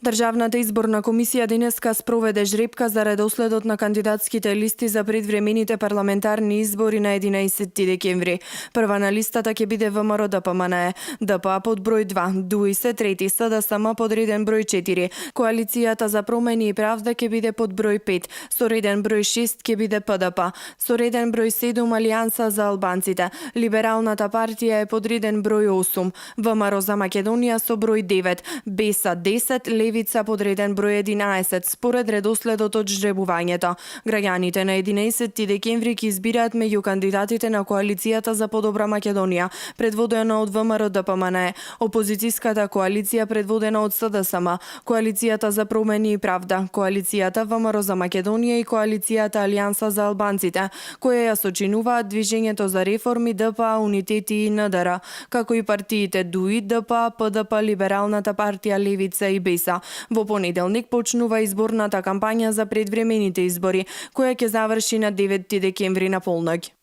Државната изборна комисија денеска спроведе жребка за редоследот на кандидатските листи за предвремените парламентарни избори на 11 декември. Прва на листата ќе биде ВМРО ДПМНЕ, ДПА под број 2, ДУИ се трети, СДСМ под реден број 4, Коалицијата за промени и правда ќе биде под број 5, со реден број 6 ќе биде ПДП, со реден број 7 Алијанса за албанците, Либералната партија е под реден број 8, ВМРО за Македонија со број 9, БЕСА 10, Левица под реден број 11, според редоследот од жребувањето. Граѓаните на 11 декември ќе избираат меѓу кандидатите на Коалицијата за подобра Македонија, предводена од ВМРО ДПМНЕ, опозицијската коалиција предводена од СДСМ, Коалицијата за промени и правда, Коалицијата ВМРО за Македонија и Коалицијата Алијанса за албанците, која ја сочинуваат Движењето за реформи, ДПА, Унитети и НДР, како и партиите ДУИ, ДПА, ПДП, Либералната партија, Левица и БЕСА. Во понеделник почнува изборната кампања за предвремените избори, која ќе заврши на 9 декември на полноќ.